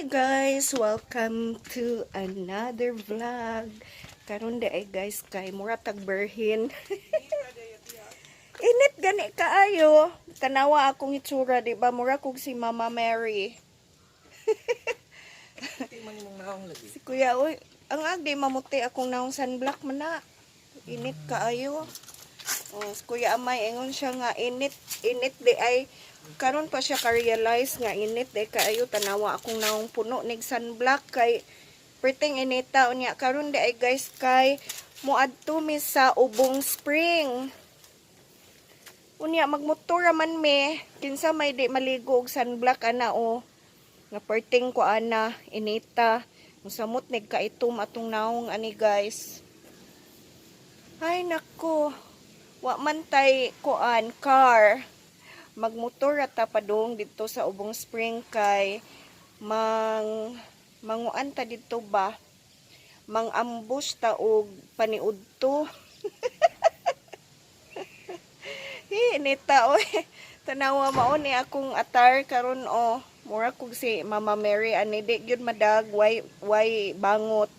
Hi guys! Welcome to another vlog. Karon di ay guys kay mura tag berhin. Init gani kaayo. Tanawa akong itsura, di ba? Mura kog si Mama Mary. Di man imong naong lagi. Si Kuya, oy, ang agdi mamuti akong naong sunblock man na. Init kaayo. Oh, si Kuya Amay ingon siya nga init, init di ay karon pa siya ka-realize nga init di kaayo. Tanawa akong naong puno nig sunblock kay perting inita. Unya karon di ay guys kay moadto mi sa Ubong Spring. Unya magmotor ra man mi, kinsa may di maligo og sunblock ana o nga perting ko ana inita. Musamot nig kaitom atong naong ani guys. Ay nako. Wa man tay kuan car. Magmotor ra ta padung didto sa Ubong Spring kay mang manguan ta didto ba? Mang-ambush ta og paniudto. Hi, nita oy. Tanawa mao ni akong attire karon o. Mura kog si Mama Mary ani, di gyud madag, way bangot.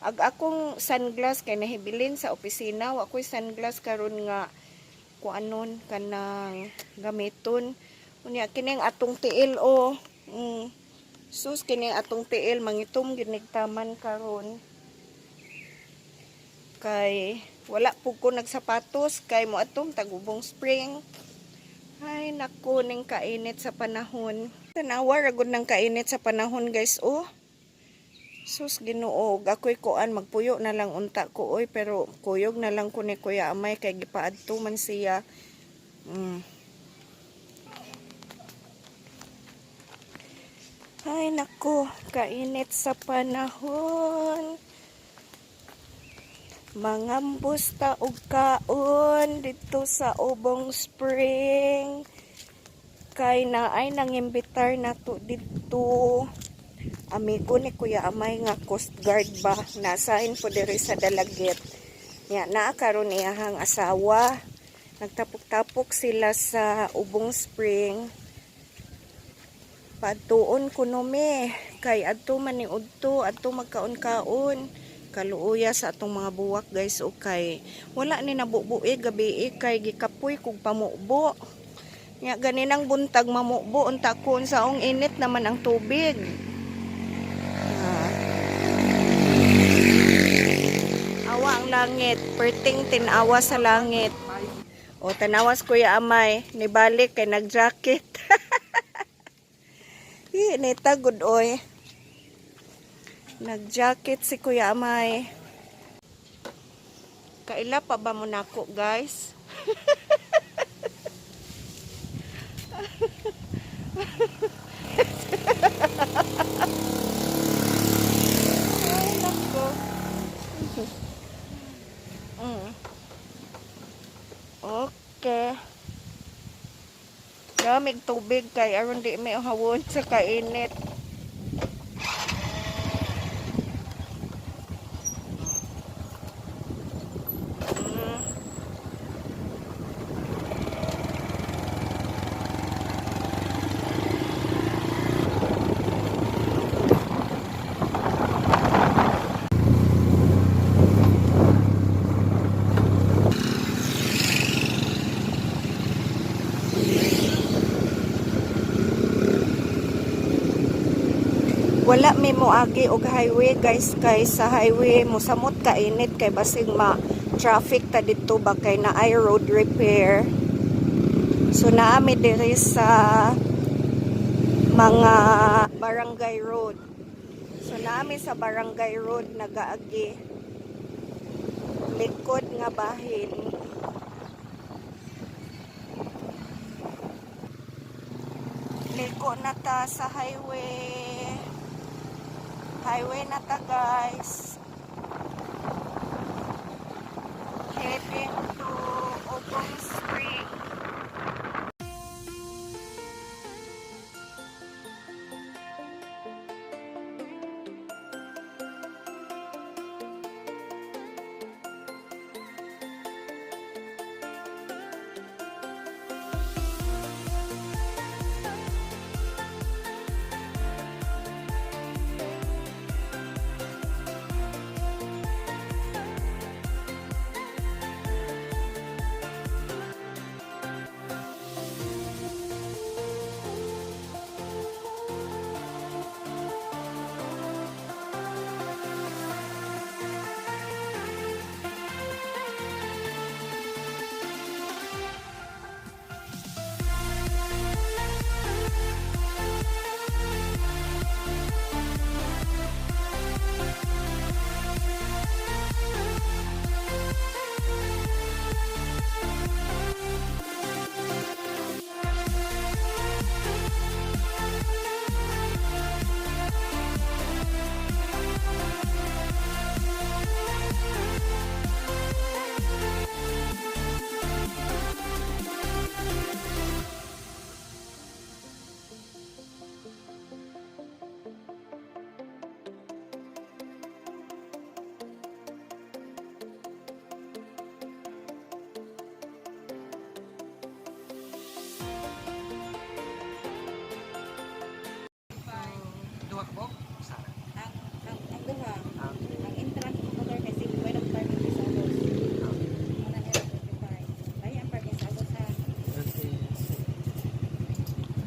Ag akong sunglass kay nahibilin sa opisina, wa koy sunglass karon nga kuanon kanang gamiton. Unya kining atong tiil o. Sus, kining atong tiil mangitom gyud nigtaman karon. Kay wala pud ko nagsapatos kay moadto tag Ubong Spring. Ay naku, ning kainit sa panahon. Tanawa ra gud ng kainit sa panahon guys oh. Sus Ginoo, ako'y kuan magpuyo na lang unta ko oy, pero kuyog na lang ko ni Kuya Amay kay gipaadto man siya. Ay nako, kainit sa panahon. Mangambus ta og kaon dito sa Ubong Spring. Kay na ay nangimbitar nato dito. Amigo ni Kuya Amay nga Coast Guard ba, nasahin po diri sa Dalaguete. Ya, naa karon iyahang asawa. Nagtapok-tapok sila sa Ubong Spring. Padtuon kuno mi kay adto man ni udto, adto magkaon-kaon. Kaluoya sa atong mga buwak guys o kay wala ni nabubuig gabi kay gikapoy kog pamubo. Nya ganinang buntag mamubo unta ko saong init naman ang tubig. Ah. Awa ang langit, perting tinawa sa langit. O tanawas Kuya Amay, nibalik kay nag-jacket. Hi, nita good oy. Nag-jacket si Kuya Amay. Kaila pa ba mo nako, guys? Ay, nako. Okay. Damig tubig kay aron di may hawon sa kainit. Wala may moagi og highway guys kay sa highway mosamot kainit kay basig ma traffic ta didto ba kay naay road repair. So naa mi diri sa mga barangay road. So naa mi sa barangay road nagaagi likod nga bahin. Liko na ta sa highway. Highway na ta guys. Heading to Ubong Spring.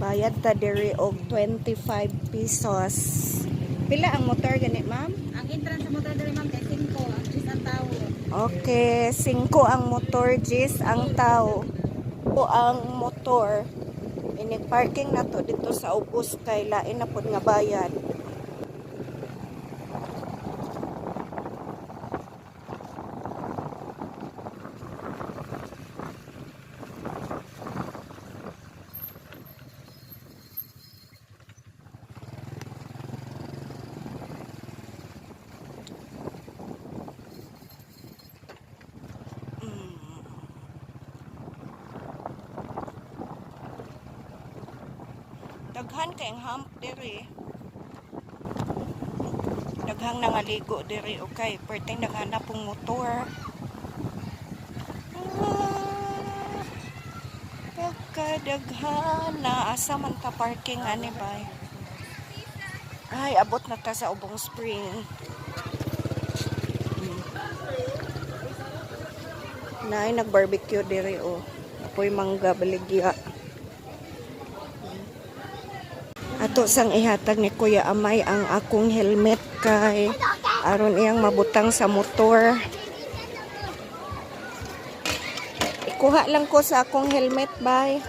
Bayad ta diri og 25 pesos. Pila ang motor gani, ma'am? Ang entrance sa motor diri, ma'am, kay 5, ang 10 ang tao. Okay, 5 ang motor, 10 ang tao. O ang motor. Inig parking na to dito sa ubos kay lain na pud nga bayad. Daghan kay ang hump diri. Daghang nangaligo diri, okay. Perting daghan na pong motor. Ah, pagkadaghan na asa man ta parking ani bay. Ay, abot na ta sa Ubong Spring. Naay nag-barbecue diri oh. Apoy mangga baligya. Ato sang ihatag ni Kuya Amay ang akong helmet kay aron iyang mabutang sa motor. Ikuha lang ko sa akong helmet, bay.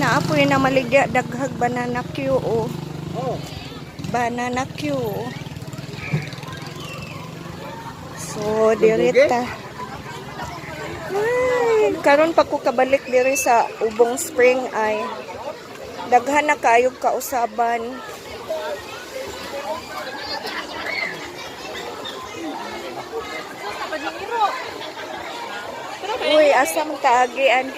Naapoy na maligya daghag banana Q oh. Oh. Banana Q. So, dirita. Ay, karon pa ko kabalik diri sa Ubong Spring ay daghan na kaayog kausaban. Uy, asa man kaagi ani?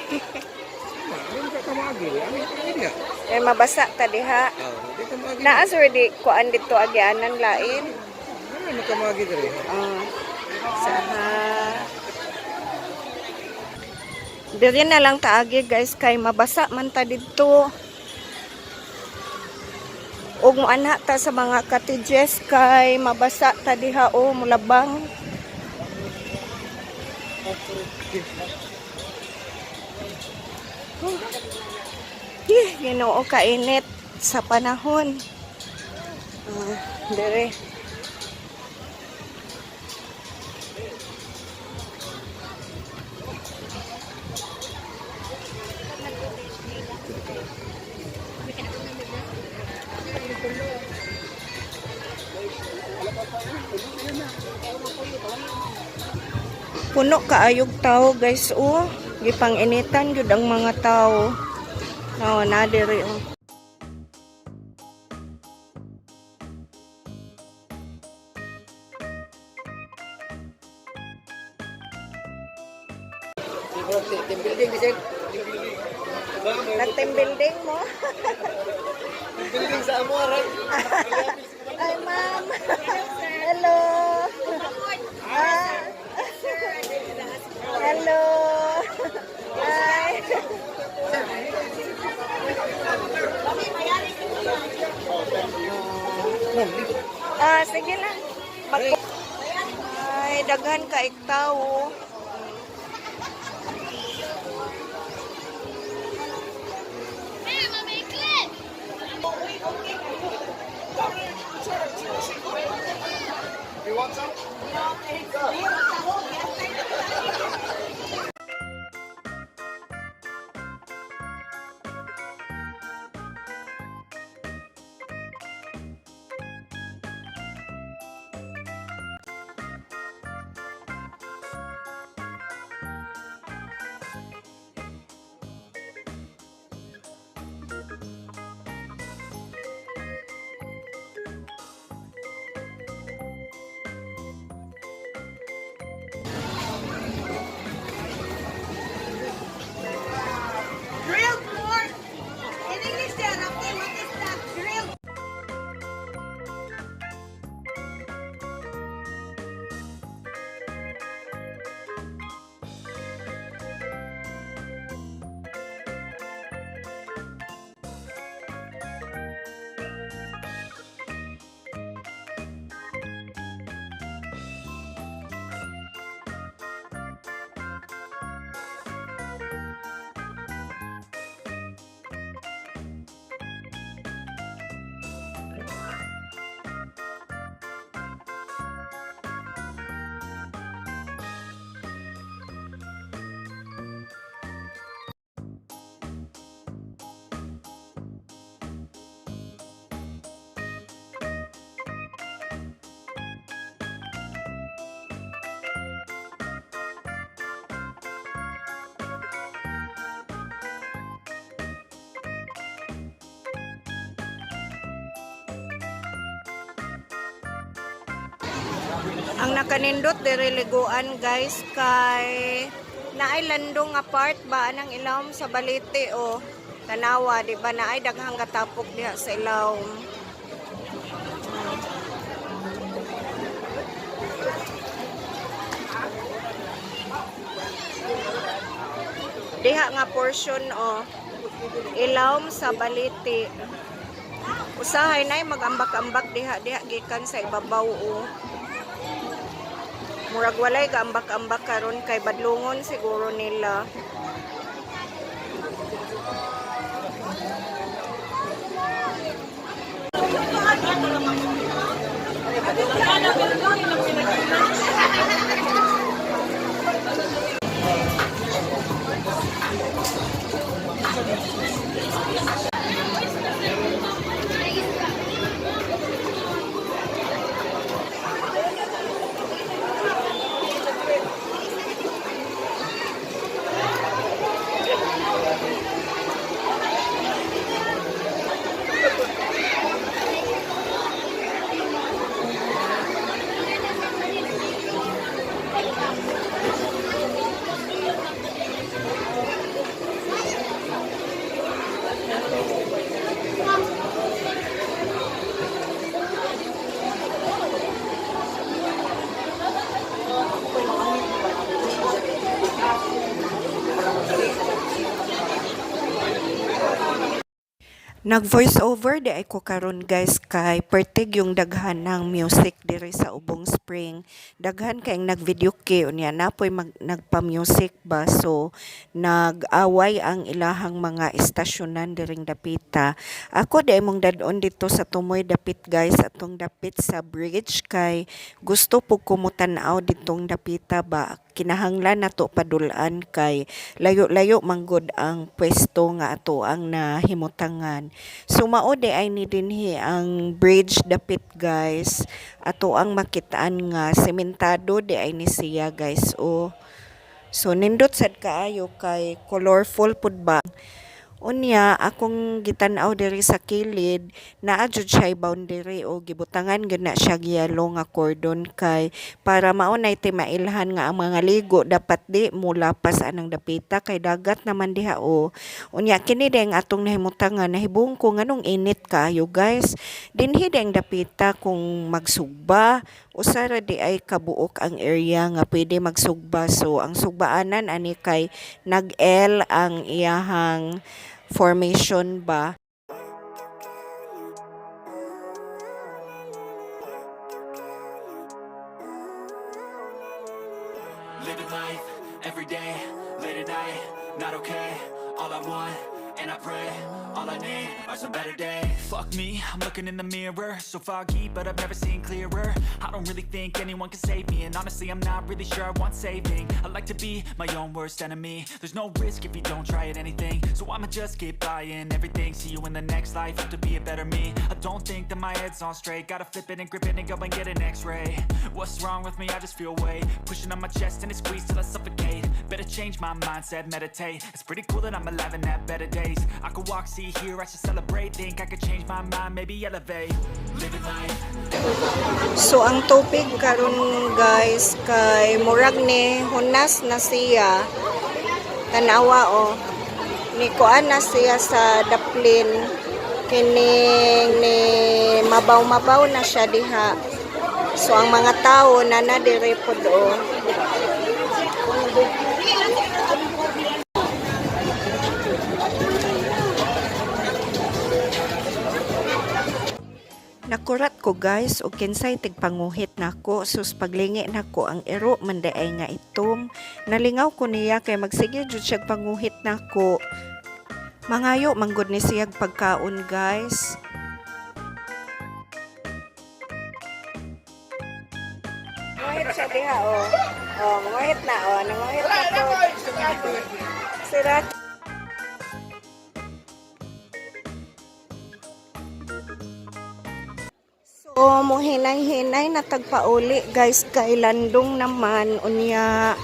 Ano ka kamagi? Ano ka kamagi? Eh mabasa ta diha. Oh, di kamagi. Naa sir di kuan dito agianan lain. Ano kamagi diri? Ah. Saha. Diri na lang taagi guys kay mabasa man ta didto. Ug moanha ta sa mga cottages kay mabasa ta diha o mulabang. Oh. Ginoo kainit sa panahon. Ah, dere. Puno kaayog tao guys oh. Gipang-initan gyud ang mga tao. No, na diri oh. Team building bisig. Nag-team building mo? Team building sa amo right. Ay, ma'am. Hello. Ah. Hello. Hi. Ah, sige lang. Mag- Ay, daghan ka tao. Ang nakanindot diri liguan, guys, kay naay landong nga part ba anang ilawom sa balete o tanawa, di ba, naay daghang gatapok diha sa ilawom. Diha nga portion o ilawom sa balete. Usahay nay magambak-ambak diha diha gikan sa ibabaw o. Murag walay gaambak-ambak karon kay badlungon siguro nila. Nag voice over di ay ko karon, guys, kay pertig yung daghan ng music diri sa Ubong Spring. Daghan kay nag video kay unya napoy nagpa-music ba, so nag-away ang ilahang mga estasyonan diring dapita. Ako di ay mong dad-on dito sa tumoy dapit, guys, atong dapit sa bridge kay gusto po kumutan-aw ditong dapita ba, kinahanglan nato padulaan kay layo-layo manggod ang pwesto nga ato ang nahimutangan. So mao di ay ni dinhi ang bridge dapit, guys. Ato ang makitaan nga sementado di ay ni siya, guys, o. So nindot sad kaayo kay colorful pud ba. Unya akong gitan-aw diri sa kilid, naa jud siya boundary o gibutangan gyud na siya yellow nga cordon kay para mao nay timailhan nga ang mga ligo dapat di mulapas anang dapita kay dagat naman diha o. Unya kini di ang atong nahimutangan, nahibong ko nganong init kaayo, guys. Dinhi di ang dapita kung magsugba, usa ra di ay kabuok ang area nga pwede magsugba, so ang sugbaanan ani kay nag-L ang iyahang formation ba. Living life every day, late at night, not okay. All I want, and I pray, all I need are some better days. Fuck me, I'm looking in the mirror, so foggy, but I've never seen clearer. I don't really think anyone can save me, and honestly, I'm not really sure I want saving. I like to be my own worst enemy. There's no risk if you don't try at anything, so I'ma just keep buying everything. See you in the next life, have to be a better me. I don't think that my head's on straight. Gotta flip it and grip it and go and get an X-ray. What's wrong with me? I just feel weight pushing on my chest and it squeezed till I suffocate. Better change my mindset, meditate. It's pretty cool that I'm alive and have better days. I could walk, see, hear, I should celebrate. Think I could change my mind, maybe elevate. Living life. So ang tubig karon, guys, kay murag ni hunas na siya. Tanawa o. Ni kuan na siya sa daplin kining ni mabaw-mabaw na siya diha. So ang mga tao na na diri pod o. Nakurat ko, guys, og kinsay tigpanguhit nako, sus, paglingi nako ang iro man diay nga itom. Nalingaw ko niya kay magsige jud siya panguhit nako. Mangayo manggod ni siyag pagkaon, guys. Nguhit siya diha oh. Oh, nguhit na oh, nanguhit na po. Sira. So, muhinay-hinay na tagpauli, guys, kay landong naman unya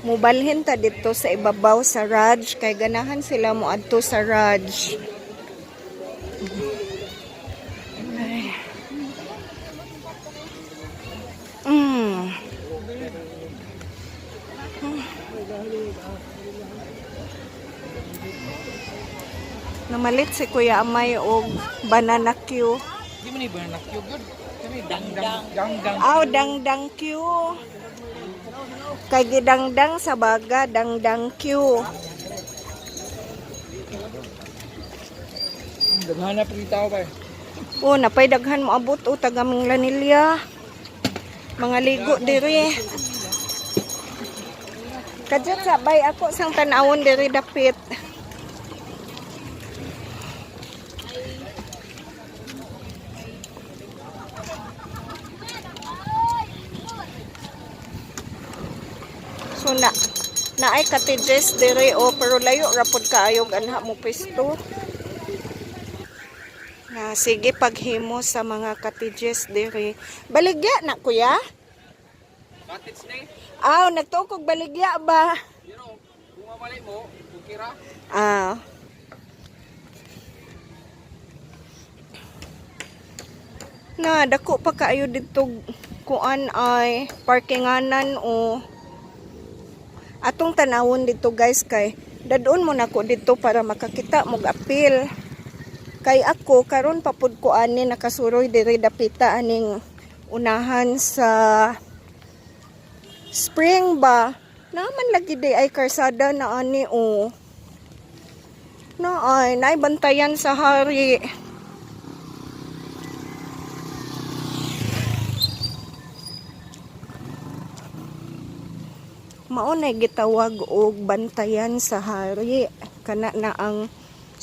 mubalhin ta dito sa ibabaw sa Raj kay ganahan sila mo adto sa Raj. Ay. Namalit si Kuya Amay og banana Q. Di man ni ba nakyug yun? Kami dangdang dangdang. Aw, dangdang Q. Kay gidangdang sa baga, dangdang Q. Daghan na tao ba? Oh, napay daghan mo abot o taga Manglanilya. Mga ligo diri. Kadyot sa bay ako sang tan-awon diri dapit. So na naay cottages diri o pero layo ra pod kaayog anha mo pisto. Na sige paghimo sa mga cottages diri. Baligya na kuya? Cottage ni. Aw, nagtuo kog baligya ba? Pero kung mabalik mo, kukira. Ah. Na dako pa kaayo didto kuan ay parkinganan o atong tanawon dito guys kay dadon mo nako didto para makakita mog apil. Kay ako karon pa pud ko ani nakasuroy diri dapita aning unahan sa spring ba. Naman lagi di ay karsada na ani o. Na ay, naibantayan sa hari. Mao na gitawag og bantayan sa hari. Kana na ang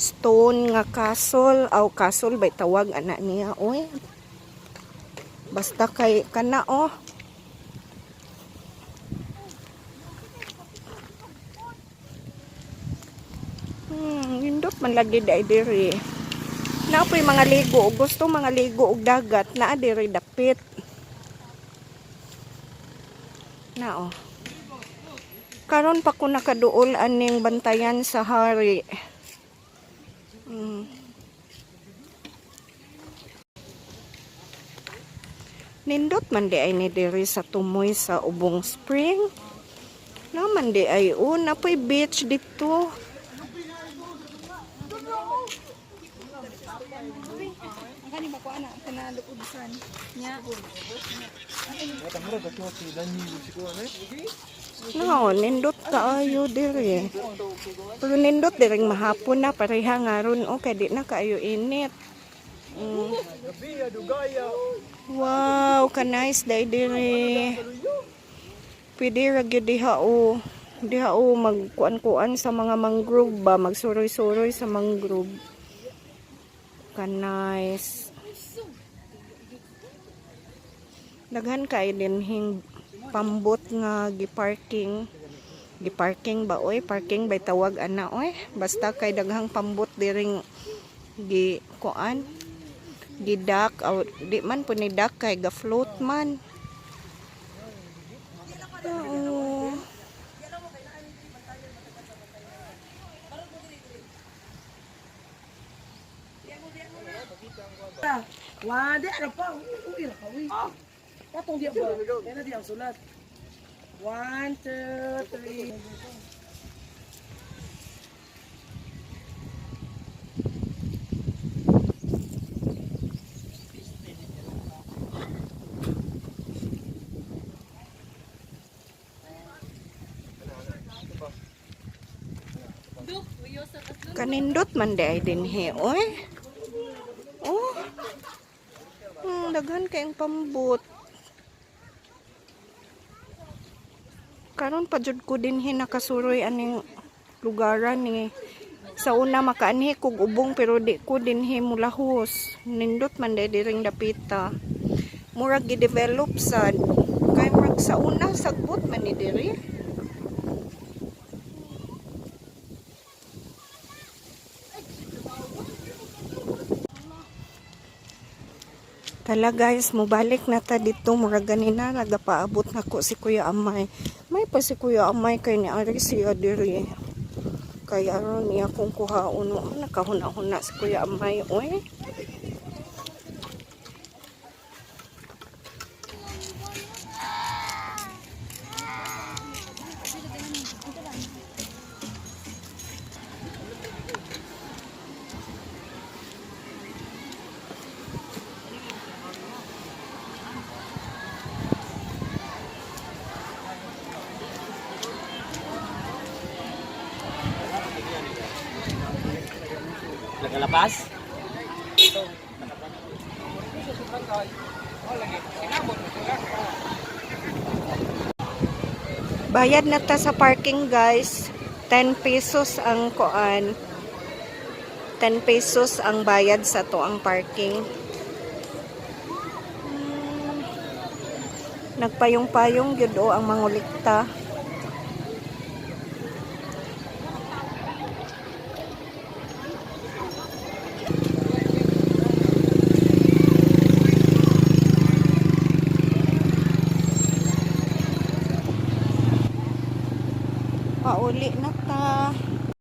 stone nga castle aw castle bay tawag ana niya oy. Basta kay kana oh. Nindot man lagi dai diri. Naa po'y mga ligo og gusto mga ligo og dagat naa diri dapit. Na oh. Karon pa ko nakaduol aning bantayan sa hari. Nindot man di ay ni diri sa tumoy sa Ubong Spring. Naman di ay una po'y beach dito. Ang kani ba ko ana kanaluudsan nya. No, nindot kaayo diri. Pero nindot diring mahapon na pareha nga ron okay di na kaayo init. Wow, ka nice day diri. Pwede ra gyud diha o diha o magkuan-kuan sa mga mangrove ba, magsuroy-suroy sa mangrove. Ka nice. Daghan kay dinhing pambot nga giparking. Giparking ba oy? Parking bay tawag ana oy. Basta kay daghang pambot diring gi kuan gidak aw di man po ni dak kay ga float man. Oo. Wa, di ara pa. Uy, ra pa uy. Katong di ba? Kaya na di ang sulat. 1 2 3. Kanindot man di ay dinhi oy. Oh. Daghan kayong pambot. Karon pa jud ko dinhi nakasuroy aning lugaran ni. Sa una makaanhi kog ubong pero di ko dinhi mulahos. Nindot man di diring dapita. Murag gi-develop sad. Kay murag sa una sagbot man ni diri. Tala guys, mubalik na ta dito murag ganina nagapaabot na ko si Kuya Amay. May pa si Kuya Amay kay ni ari siya diri. Kay aron niya kung kuhaon mo nakahuna-huna si Kuya Amay oy. Labas? Bayad na ta sa parking, guys. 10 pesos ang koan. 10 pesos ang bayad sa to ang parking. Nagpayong-payong gyud o ang mangulikta. Pauli na ta.